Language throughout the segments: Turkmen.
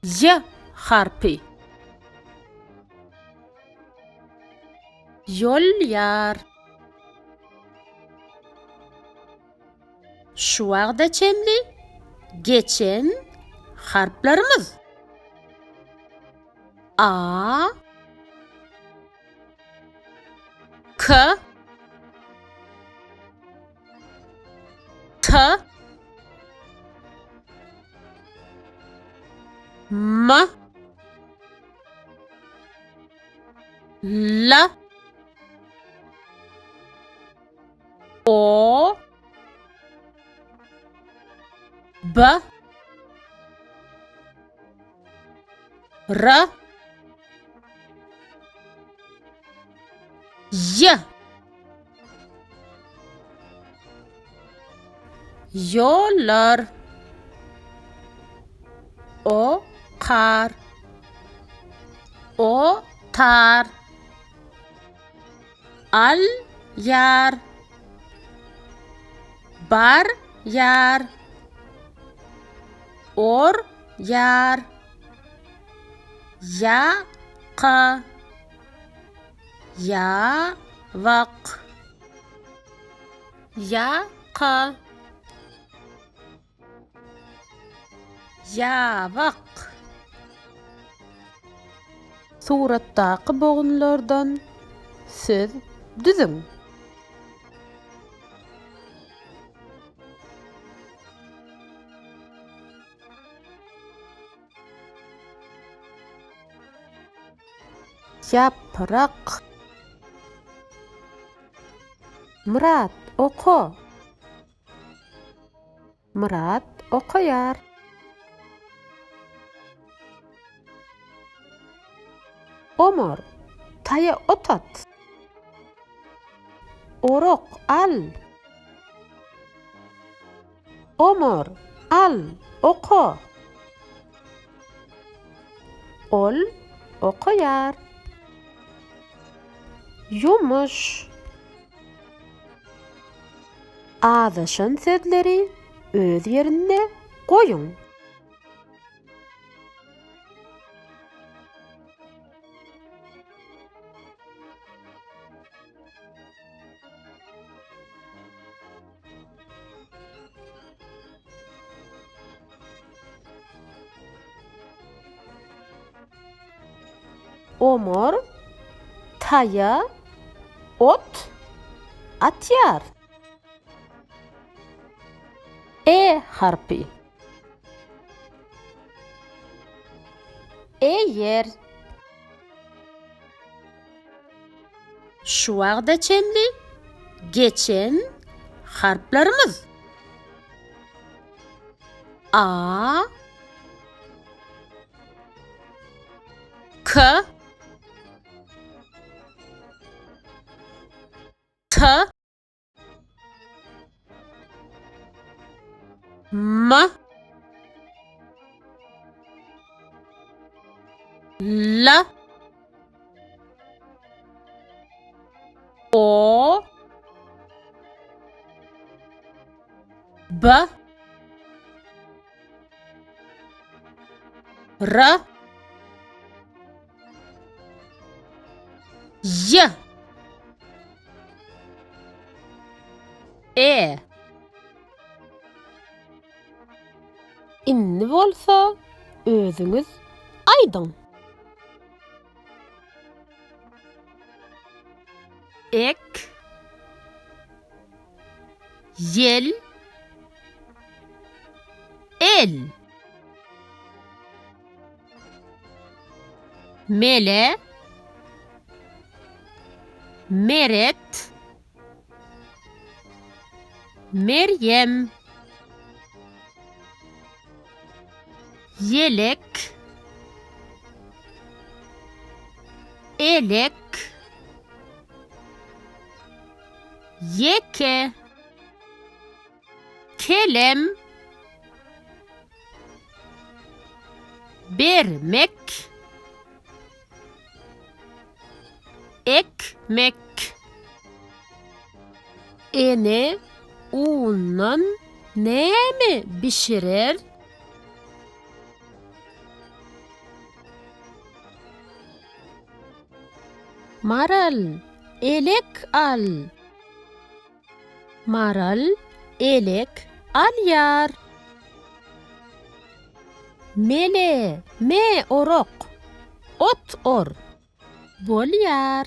Ýa harpy. Ýolýar. Şu wagta çenli geçen harplarymyz. A K T M L O B R Ýe. Ýollar. O kar. O tar. Al ýar. Bar ýar. Or ýar. Ýa ka. Ýabak. Ýaka. Ýabak. Suratdaky bogunlardan söz düzüň. Ýaprak. Myrat, oka! Myrat okaýar. Omar, taýa ot at. Orak al. Omar, al, oka! Ol okaýar. Ýumuş. Azaşan sözleri öz ýerinde goýuň. Omar taýa ot atýar. E harpy. Eýer. Şu wagta çenli geçen harplarymyz. A K T M L O B R Ýe. E. Indi bolsa özüňiz aýdyň. Ek. Ýel. El. Mele. Meret. Merýem. Ýelek. Elek. Ýeke. Kelem. Bermek. Ekmek. Ene undan näme bişirer? Maral, elek al. Maral elek alýar. Mele, me orak, ot or. Bolýar.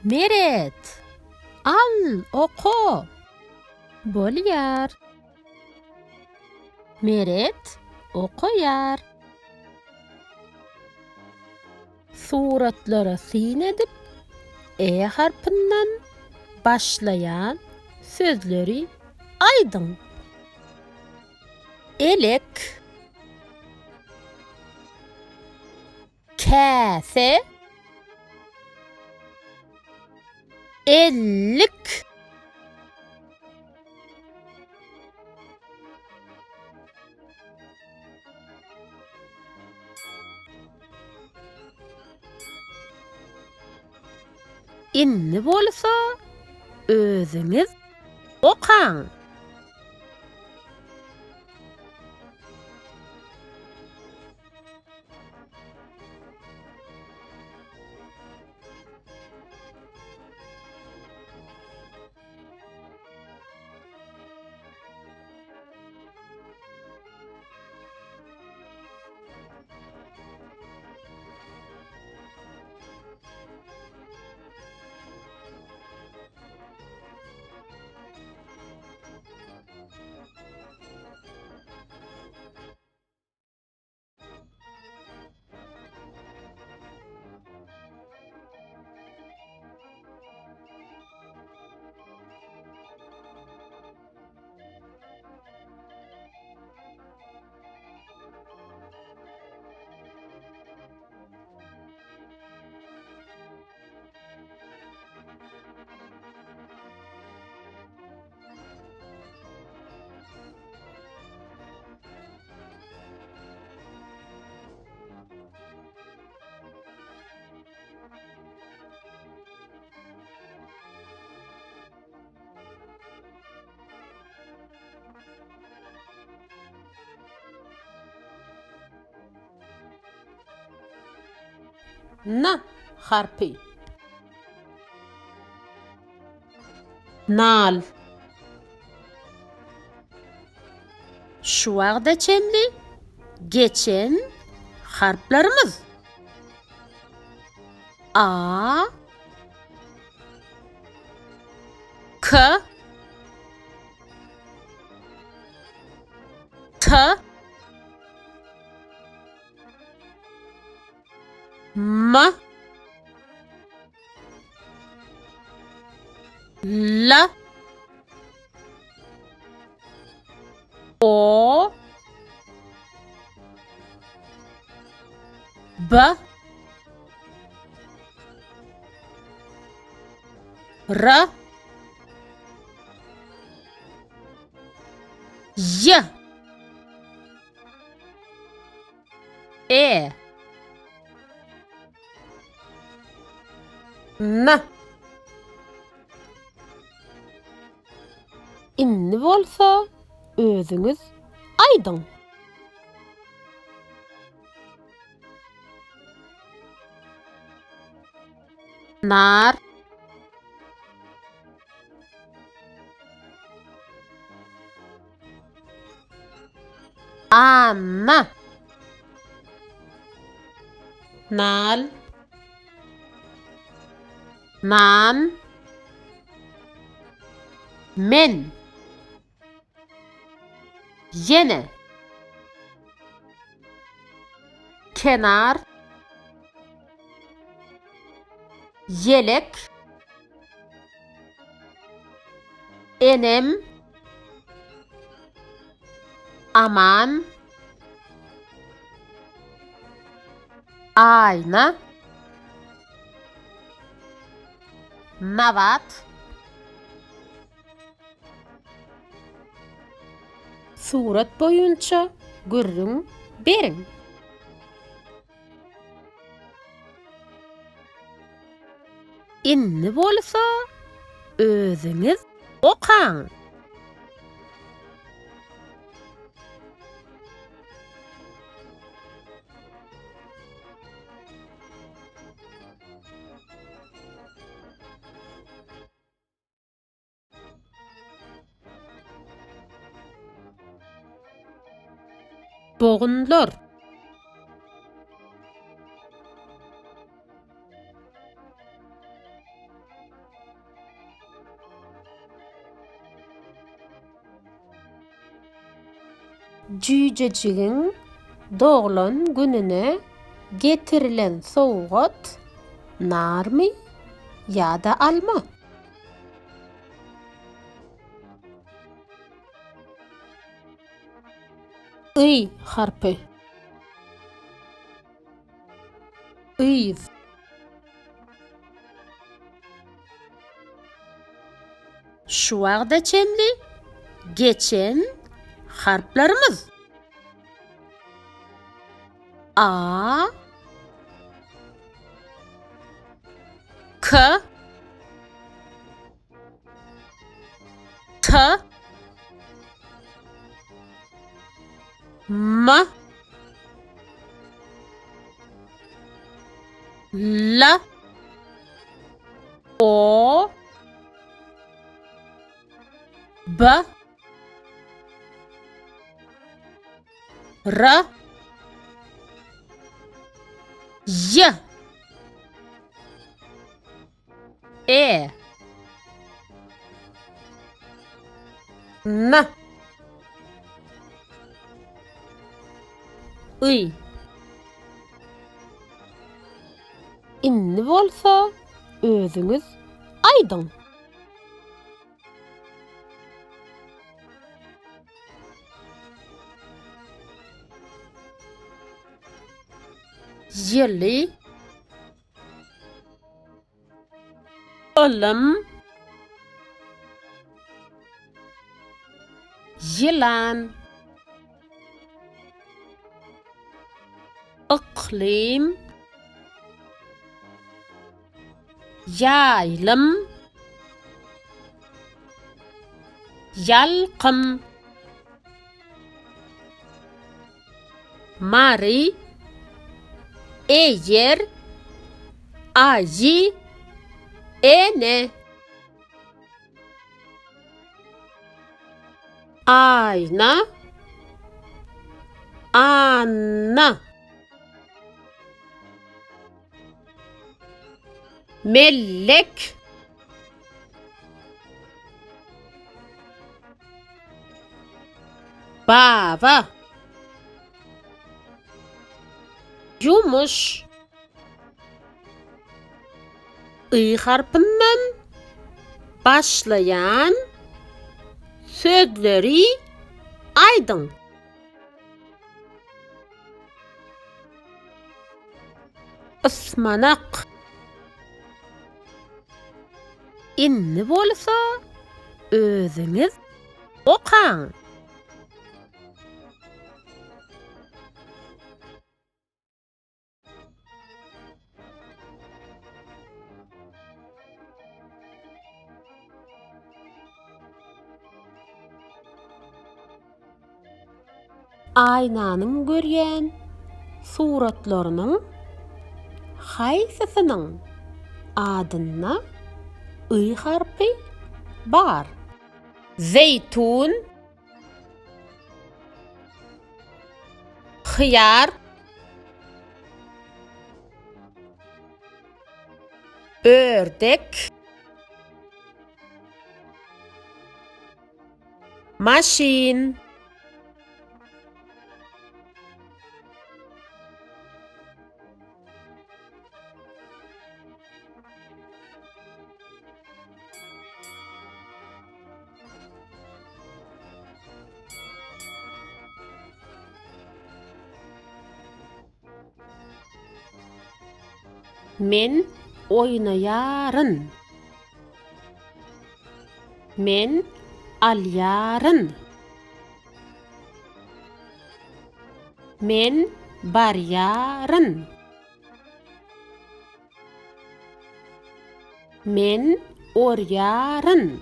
Meret, al, oka. Bolýar. Meret okaýar. Suratlara syn edip, E harpyndan başlaýan sözleri aýdyň. Elek. Käse. Ellik. Indi bolsa özüňiz okaň. N harpy. Nal. Şu wagta çenli geçen harplarymyz. A K T M L O B R J E N Indi bolsa özüňiz aýdyň. Nar. Anna. Nal. Nan. Men. Ýene. Kenar. Ýelek. Enem. Aman. Aýna. Nabat. Surat boýunça gürrüň beriň. Indi bolsa özüňiz okaň. Bogunlar. Jüýjejigiň doglan gününe getirilen sowgat narmy ýa-da alma? Y harpy. Yz. Şu wagta çenli geçen harplarymyz. A K T M L O B R J E N Y Indi bolsa özüňiz aýdyň. Ýyly Ylym Ýylan Yklym Ýaýlym Ýalkym Mary, Eýer, Aýy, Ene. Aýna, Anna. Mellek. Baba. Ýumuş. Y harpyndan başlaýan sözleri aýdyň. Ysmanak. Indi bolsa özüňiz okaň. Aýnanyň görýän suratlarynyň haýsysynyň adynda y harpy bar? Zeýtun Hyýar Ördek Maşyn. Men oýnaýaryn. Men alýaryn. Men barýaryn. Men orýaryn.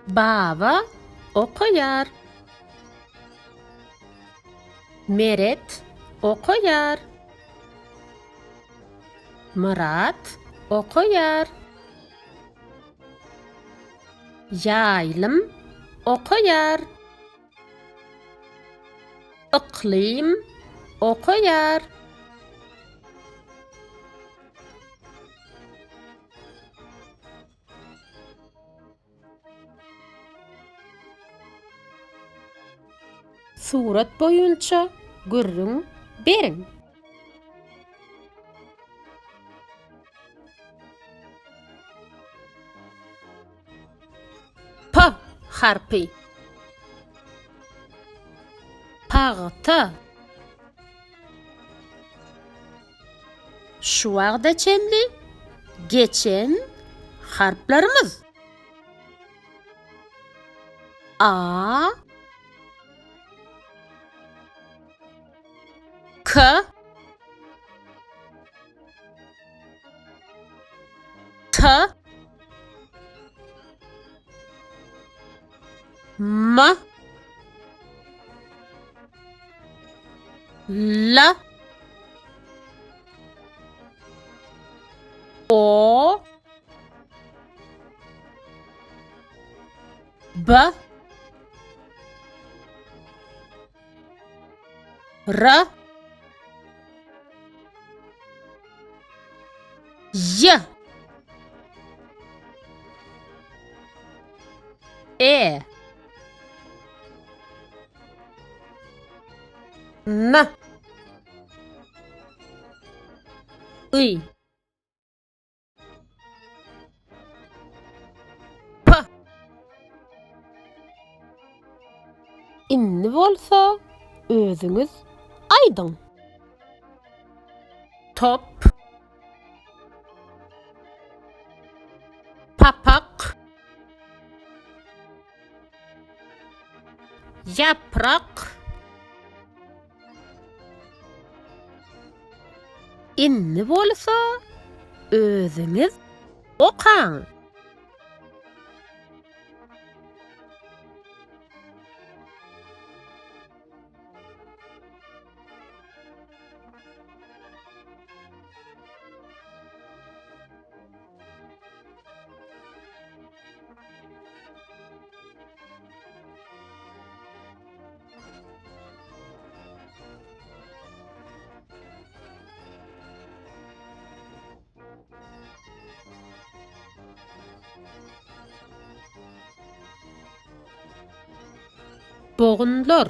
Baba okaýar. Meret okaýar. Myrat okaýar. Ýaýlym okaýar. Yklym okaýar. Surat boýunça gürrüň beriň. P harpy. Pagta. Şu wagta çenli geçen harplarymyz. A K T M L O B R J E N I P Indi bolsa özüňiz aýdyň. Top. Papak. Ýaprak. Indi bolsa özüňiz okaň. Bogunlar.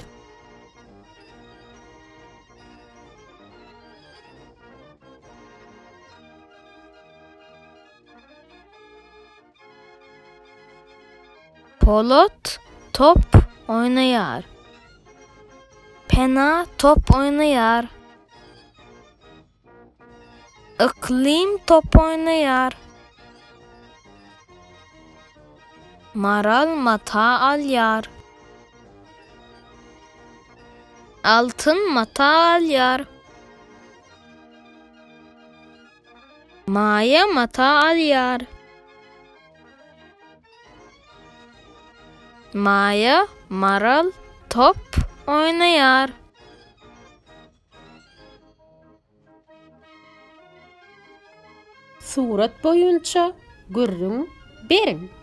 Polat top oýnaýar. Pena top oýnaýar. Yklym top oýnaýar. Maral mata alýar. Altyn mata alýar. Maýa mata alýar. Maýa, Maral top oýnaýar. Surat boýunça gürrüň beriň.